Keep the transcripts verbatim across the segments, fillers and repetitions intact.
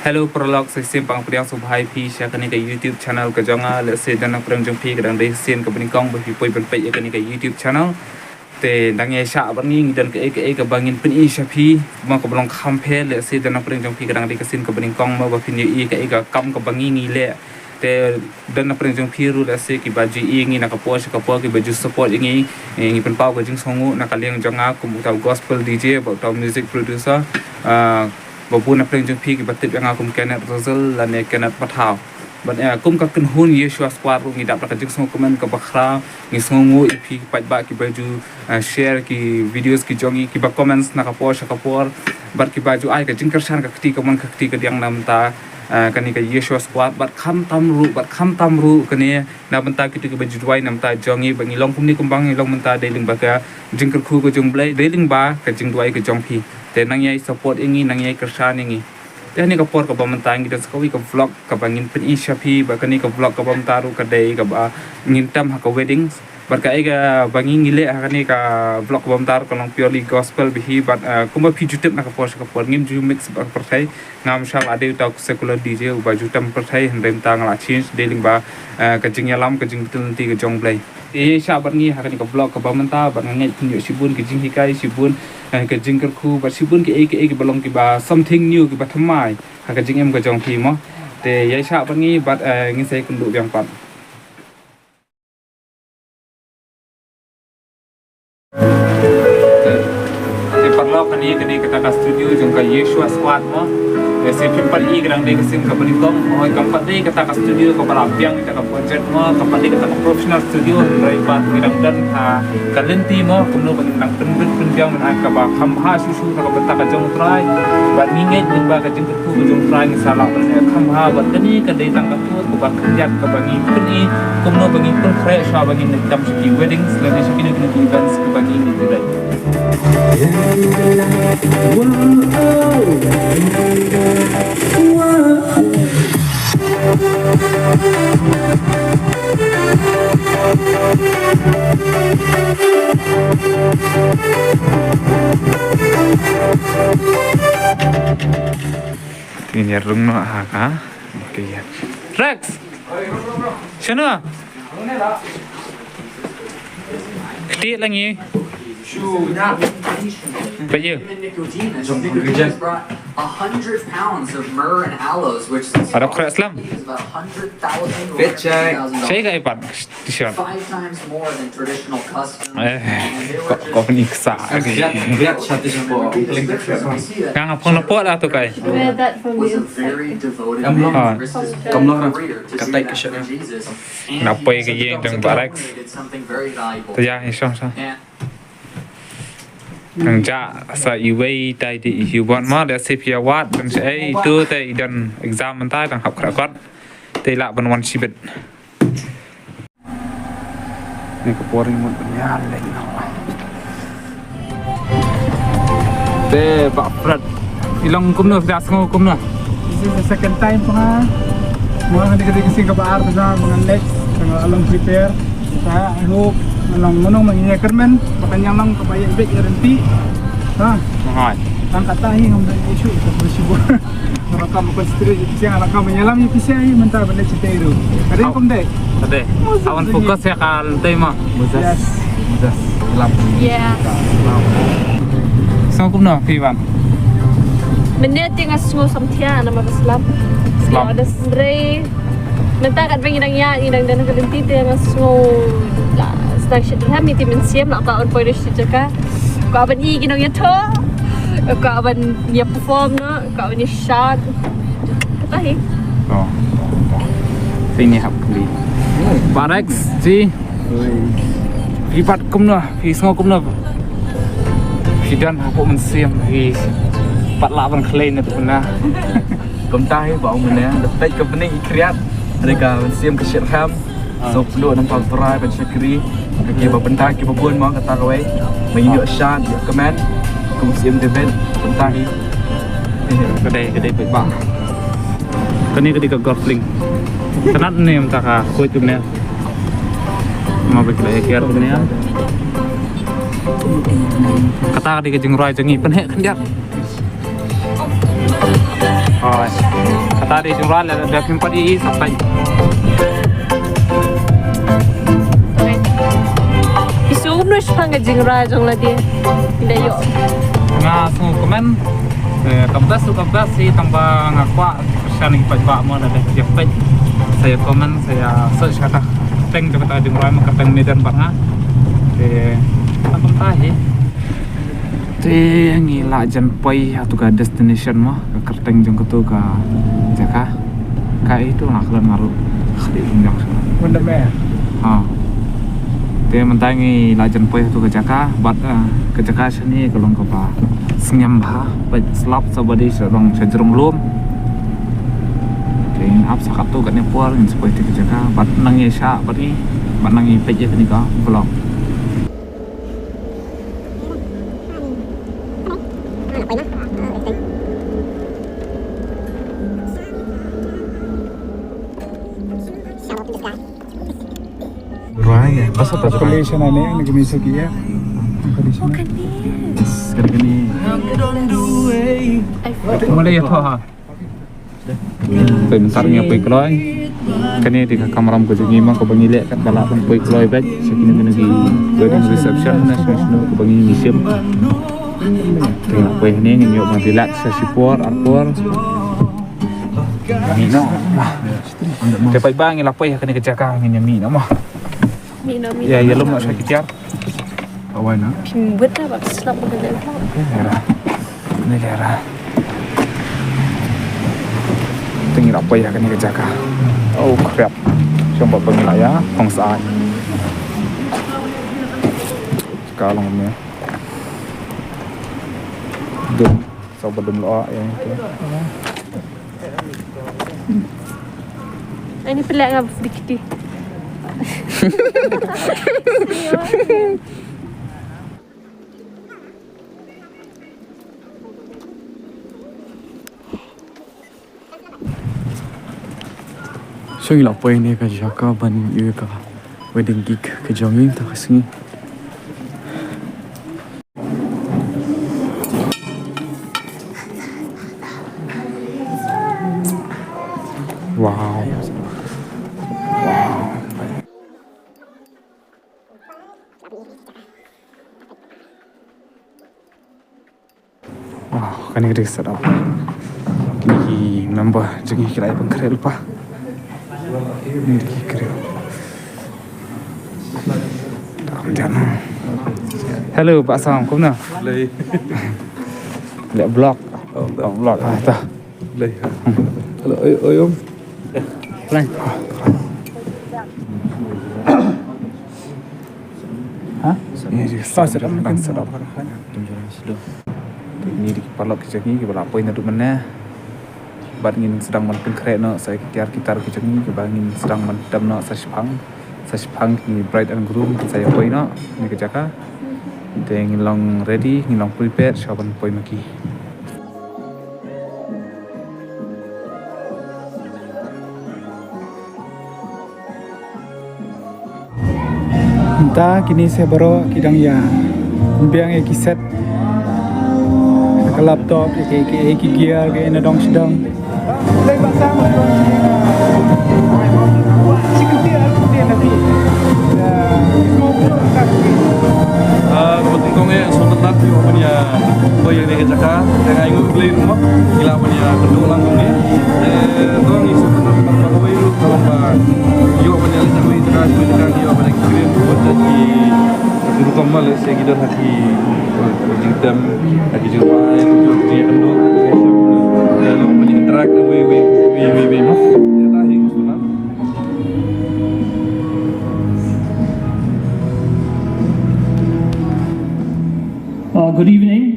Hello paralok, sa shisien pat nga pdiang sngewbha ïa phi sha kane ka YouTube channel ka jong nga. Lehse don na pdeng jong phi ka dang dei sien kaba nyngkong ba phi poi ban peit ïa kane ka YouTube channel. Te dang ïa shah bad ngi, ngi don kaei kaei kaba ngin pyni sha phi, mo, kaba long kham pher. Lehse don na pdeng jong phi ka dang dei ka sien kaba nyngkong mo ba phin ïohi kaei ka kam kaba ngi ngi leh. Te don na pdeng jong phi ruh lehse kiba ju ïohi ngi na ka por sha ka por, kiba ju support ïa ngi. Eh, ngi pynpaw ka jingsngewnguh na ka liang jong nga kum uta u gospel D J bad uta u music producer. Ah, ba bun na pdeng jong phi kiba tip ïa nga kum Kenneth Russell lane Kenneth Pathaw. Bad, eh, kum ka kynhun Yeshua Squad ruh ngi dap da ka jingsngewkmen kaba khraw. Ngi sngewnguh ïa phi paidbah kiba ju, eh, share ki videos ki jong ngi, kiba comments na ka por sha ka por. Bad kiba ju ai ka jingkyrshan ka kti kamon ka kti kadiang na bynta, eh, kane ka Yeshua Squad. Bad khamtam ruh, bad khamtam ruh kane na bynta kito kiba ju duwai na bynta jong ngi, ba ngi long kumne kumba ngi long mynta dei lyngba ka jingkyrkhu ka jong U Blei, dei lyngba ka jingduwai ka jong phi. Te nang ïai support ïa ngi, nang ïai kyrshan ïa ngi. Te ha kane ka por kaba mynta ngi don sa kawei ka vlog kaba ngin pyni sha phi, bad kane ka vlog kaba mynta ruh ka dei kaba ngin tem ha ka weddings. Bad kaei kaba ngi ngi leh ha kane ka vlog kaba mynta ruh ka long purely gospel bha hi, bad, eh, kumba phi ju tip na ka por sha ka por ngim ju mix bad ka pyrthei. Ngam shym la dei uta u secular D J uba ju tem pyrthei, hynrei mynta nga la change dei lyngba, eh, ka jingïalam, ka jingpyntip lynti ka jong U Blei. Te ïa shah bad ngi ha kane ka vlog kaba mynta, bad nga ngeit phin ïoh shibun ka jinghikai, shibun, eh, ka jingkyrkhu, bad shibun kiei kiei kiba long kiba something new, kiba thymmai ha ka jingim ka jong phi mo. Te ïa shah bad ngi bad, eh, ngin sa ïakynduh biang pat. Te paralok, kane, kane kata ka studio jong ka Yeshua Squad mo. Lehse phim pat i ka dang dei ka sien kaba nyngkong, hooid kam pat dei kata ka studio kaba la biang ïa ka budget mo, kam pat dei kata ka professional studio, hynrei pat ngi dang don ha ka lynti mo, kumno ba ngin nang pynbit pynbiang mynta kaba kham bha shuh shuh na ka bynta ka jong U Trai. Bad ngi ngeit lyngba ka jingkyrkhu ka jong U Trai ngin sa lah ban leh kham bha, bad kane ka dei tang ka tour kaba khyndiat kaba ngi pyni kumno ba ngi pynkhreh shuwa ba ngin leit tam sha ki weddings lane sha kino kino ki events kaba ngi ngi leit. Ini rung no ha ka. Oke ya. Rex. Shano? Kti lang i. Ba ïa. Human nicotine, as Nicotine brought a hundred pounds of myrrh and aloes, which Ada khreh slam. Is about a hundred thousand or Bitch, eh. Fifty thousand dollars. Shai ka ipat. T-shirt. Five times more than traditional custom. Eh, and they were ko, just ko ni ksa. Biat, biat sha ti sha po. Ka nga phong na po la tu kai. Wear that for me. Was a very devoted Kam long. Man. Ah. Risked his whole career to see that for Jesus. Kam long. Ka tai ka shirt. Na poi ka ïing dang ba Rex. Did something very valuable. Ta ïa, i shong shong. Yeah. Nang ja sa iwei tai di i hiu bon ma da sip ïa wat dan sa ei tu te i don exam mynta dang hap kra kot. Te lah ban wan shibit. Ni ka por ni mut ban ïa leh na. Te ba Fred. I long kumno, da sngew kumno? This is the second time pa nga. Mo nga dei ka dei ka sien kaba ar, ba nga leh, ba nga long prepare. Sa, I hope, long, ngan ong ma ngi ïa kyrmen, ba kan ïa long kaba ïa bit ïa rynti. Ha. Mahal. Tang kata hi ngam da issue ka ba shibu. Rakam consider ïa pisa, rakam ïalam ïa pisa hi mynta ba leh cita iru. Ka dei kum dei. Ka dei. Awan fokus ïa ka lynti ma. Moses. Yes. Moses. Lam. Yeah. Lam. Sngew kumno phi wan? Mynne te nga sngew samthiah namar ba slap. Slap. Hynrei mynta katba ngi dang ïaid, ngi dang don ha ka lynti te nga sngew la sdang shit, ha, mynta mynsiem la kwah ban poi sha jaka. Kwah ban ïoh ki nongïathoh. Kwah ban ïa perform noh, kwah ban ïa shad. Kata hi. To, to, to. Sini hap kli. Bah Rex, ji. Phi pat kumno, phi sngew kumno? Phi don hapoh mynsiem, phi pat lah ban khlei na tu na. Kumta hi ba ong mynne, da peit ka bneng i khriat, da ka mynsiem ka shyrkham. So pynduh nang pang trai ban shakri. Ka kiba bynta kiba bun mo kata kawei. Ba ngin ïoh shad, ïoh kmen. Kum Siem David, bynta hi. Ka dei, ka dei peit ba. Kane ka dei ka golf link. Ka nat ne mynta ka khuid kumne. Ma ba ki la ïa kiar kumne. Kata ka dei ka jingrwai jong ngi, pynheh khyndiat. Hoi. Ta dei jingrwai la da phin pat ïohi sa peit. Isu um no shipang ka jingrwai jong la dei. Ynda ïoh. Nga sngew comment. Eh, ka best tu ka best hi tang ba nga kwah sha ngi peit ba mo la dei ïa peit. Sa ïa comment sa ïa search kata. Teng jong kata jingrwai ma ka teng medan bad nga. Eh, tang kumta hi. Te ngi la jan poi ha tu ka destination mo, ka kyrteng jong katu ka jaka. Ka itu la khlem ngaru. Khadi jong. Wanda me. Ha. Te mynta ngi la jan poi ha tu ka jaka, bad, ah, ka jaka shane ka long kaba sngem bha, bad slap sa badi sa long sha jrong lum. Te ngin ap sa katu kane por ngin sa poi tu ka jaka, bad nang ïa sha bad ngi, bad nang ïa peit ïa kane ka vlog. Right, yeah. Basta ta Population ane, nag-miss ki ya. Population. Kani, kani. Mula ya toha. Te mynta ngi poi kloi. Kane dei ka kamram ka jong ngi mo kaba ngi leh katba lah ban poi kloi bad sha kine kine ki wedding reception na shano shano kaba ngi ngi shim. Te ngi poi hangne ngin ïoh ban relax sha shipor arpor. Mih noh. Te paidbah ngi la poi ha kane ka jaka ngin ïa mih noh mo. Mih noh, mih noh. Ïa lum noh sha ki tiar. Awai na. Phin wet na ba slap ba ka dei. Ni lera. Te ngi la poi ha kane ka jaka. Oh crap. Shong ba pynlait ïa phong sa. Ka long ne. Dum. Sa ba dum lo ïa. Ini pelak ngam sedikit. Shong ila poi ne ka jaka ban ïa ka wedding cake ka jong ngi ta ka sngi. Wow. Wow. Wow, kane ka dei ka setup. Kine ki member jong ngi ki la ïa pynkhreh lypa. Kine ki khreh. Hello, Bah Sam, kumno? Lei. Leh vlog. Oh, vlog. Ah, ta. Lei. Hello, oi, oi, om. Play. Ha? Ini dei ka setup. Ini dei ki paralok ki jong ngi kiba la poi naduh mynne. Bad ngin sdang ban pynkhreh noh sa ki tiar ki tar ki jong ngi kiba ngin sdang ban tem noh sa shipang. Sa shipang ki bride and groom kin sa ïa poi noh ne ka jaka. Te ngin long ready, ngin long prepared sha ban poi ma ki. Mynta kine se baroh ki dang ïa biang ïa ki set. Ka laptop, ïa ki, ïa ki, ïa ki gear, ki na dong sdang. Ah, ka ba nyngkong eh, sngewtynnat ïoh ban ïa poi ïa kane ka jaka, te nga ainguh Blei ruh mo, ngi lah ban ïa kynduh lang kumne. Eh, to ngi sngewtynnat ba kawei ruh, kawei ba ïoh ban ïa leit na kawei ka jaka, kawei ka jaka ngi ïoh ban experience, ban ïa ki, ki rukom ma lehse ki don ha ki, eh, jingtem, ha ki jingpynlait, ha ki jingkynduh, eh, ban ïa interact wei, wei, wei, wei, wei, mo. Ïa ta hi sngewtynnat. Uh, good evening.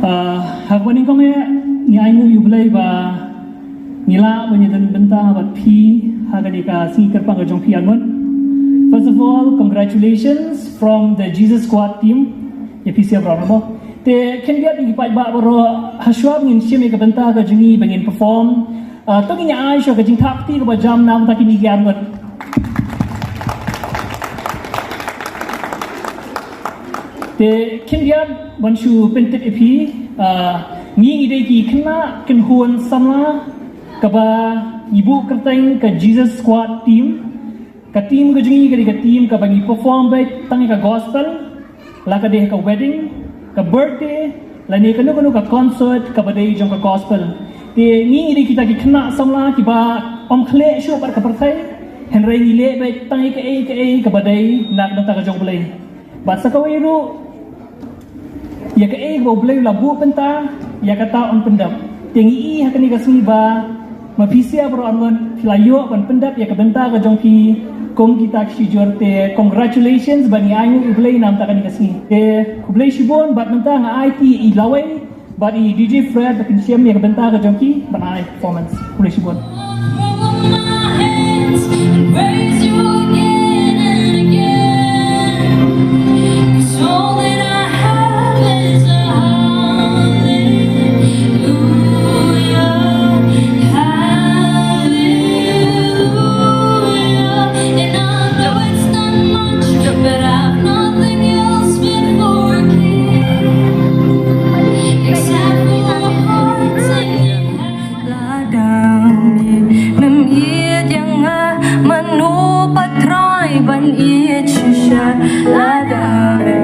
Uh, ha kaba nyngkong eh, ngi ainguh ïa U Blei ba ngi lah ban ïadon bynta bad phi ha kane ka sngi kyrpang ka jong phi arngut. First of all, congratulations from the Jesus Squad team. Ïa phi sha baroh mo. Te khyndiat ïa ki paidbah baroh, ha shuwa ba ngin shim ïa ka bynta ka jong ngi ba ngin perform. Ah, to ngin ïa ai shuwa ka jingthap kti kaba jam na bynta kine ki arngut. Te khyndiat ban shu pyntip ïa phi, ah, Ngi ngi dei ki khynnah kynhun samla kaba ngi buh kyrteng ka Jesus Squad team. Ka team ka jong ngi ka dei ka team kaba ngi perform beit tang ïa ka gospel, la ka dei ka wedding, ka birthday, lane kano kano ka concert kaba dei jong ka gospel. Te ngi ngi dei kita ki khynnah samla kiba ym khleh shuh bad ka pyrthei, hynrei ngi leh beit tang ïa kaei kaei kaba dei na ka bynta ka jong U Blei. Bad sa kawei ruh, ïa kaei ba U Blei u la buh bynta ïa kata yn pyndep. Te ngi i ha kane ka sngi ba ma phi sha baroh arngut phi la ïoh ban pyndep ïa ka bynta ka jong phi kum kita ki shijur. Te congratulations, bad ngi ainguh ïa U Blei namar kane ka sngi. Te khublei shibun, bad mynta nga ai ti i Lawei bad i D J Fred ba kin shim ïa ka bynta ka jong ki ban ai performance. Khublei shibun. Lada me, me ïeit ïa nga, mano pat Trai ban ïeit shisha. Lada me,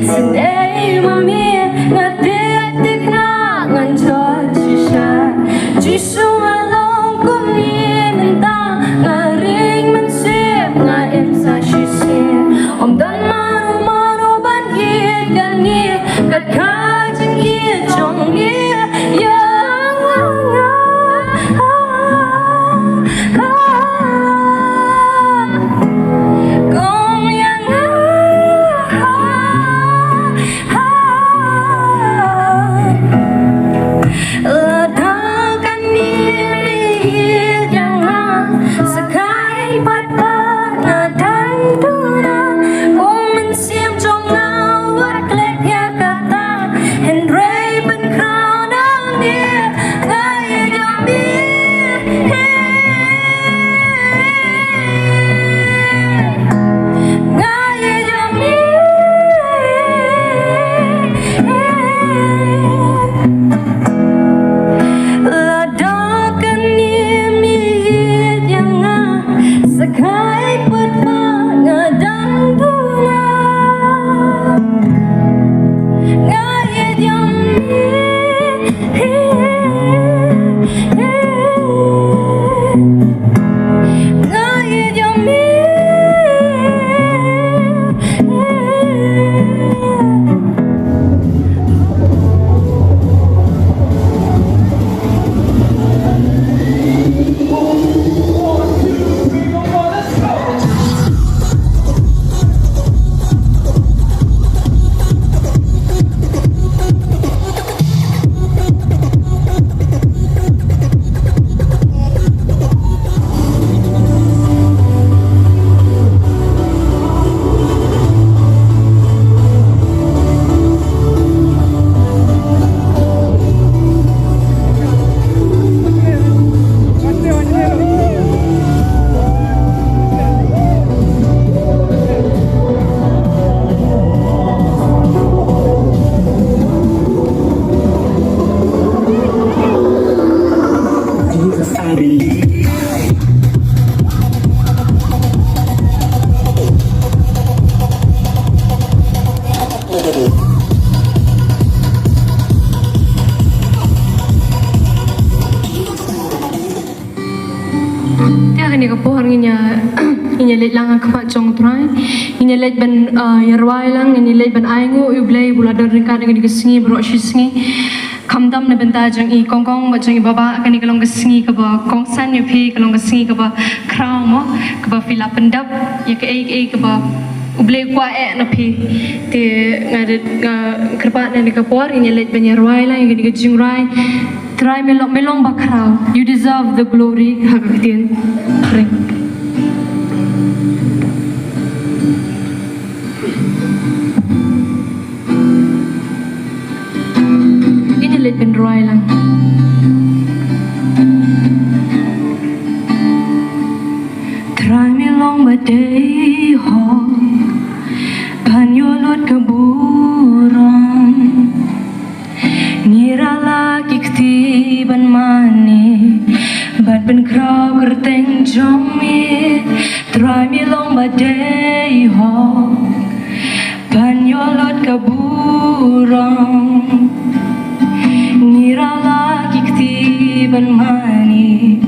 shisha ma me, nga tied thikna ngan jot shisha. Jisu, nga long kum me mynta, nga ring mynsiem, nga im sa shisien. Ym don mano mano ban ïeit kane, kat ka jingïeit jong me ïa nga. Kum ïa nga. Lada kane me ïeit ïa nga, sa kaei pat ba nga dang duh. Kum mynsiem jong nga wat klet ïa kata, hynrei pynkhraw nangne, nga ïeit ïa me. Nga ïeit ïa me. Lada kane me ïeit ïa nga, sa kaei pat ba nga dang duh. Nga ïeit ïa me. Nga ïeit ïa me. Te ha kane ka por ngin ïa, ngin ïa leit lang ha khmat jong U Trai. Ngin ïa leit ban, ah, ïa rwai lang, ngin ïa leit ban ainguh ïa U Blei ba u la don ryngkat ha kane ka sngi baroh shi sngi. Khamtam na bynta jong i kong kong bad jong i baba, kane ka long ka sngi kaba kongsan ïa phi, ka long ka sngi kaba khraw mo, kaba phi la pyndap ïa kaei kaei kaba U Blei u kwah eh na phi. Te nga rit, nga kyrpad na kane ka por ngin ïa leit ban ïa rwai lang ïa kane ka jingrwai. Trai me long, me long ba khraw. You deserve the glory. Ha ka ktien. Ring. Ngin ïa leit ban rwai lang. Trai me long ba dei hok ban ïoh lut ka burom. Ngi ra la Ban pynkhraw kyrteng jong me, Trai me long ba dei hok. Ban ïoh lut ka burom. Ngi rah la ki kti ban mane.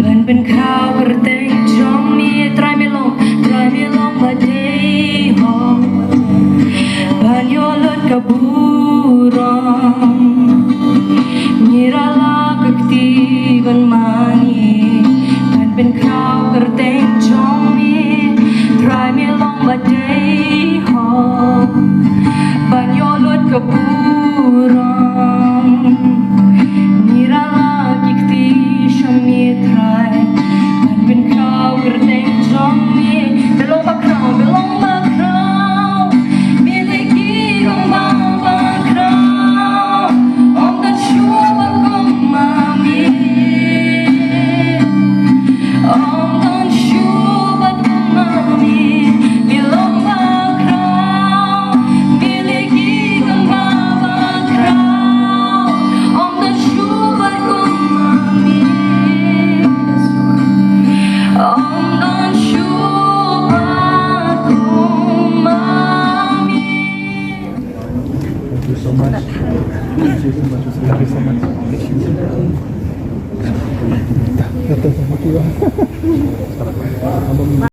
Ban pynkhraw kyrteng jong me, Trai me long, Trai me long ba dei hok. Ban ïoh lut ka burom. Ngi rah la ki kti ban mane. Ban pynkhraw kyrteng jong me, Trai me long ba dei hok. Ban ïoh lut ka burom. Ngi rah la ki kti sha me Trai. Ban pynkhraw kyrteng jong me. Me long ba khraw, me long ba khraw. Me dei ki kong ba ba khraw. Ym don shuh ba kum ma me. Ym don shuh ba kum ma me. Me long ba khraw. Me dei ki kong ba ba khraw. Ym don shuh ba kum ma me. Ym don shuh ba kum ma me. Thank you so much. Thank you so much. Thank you so much. Thank you so much.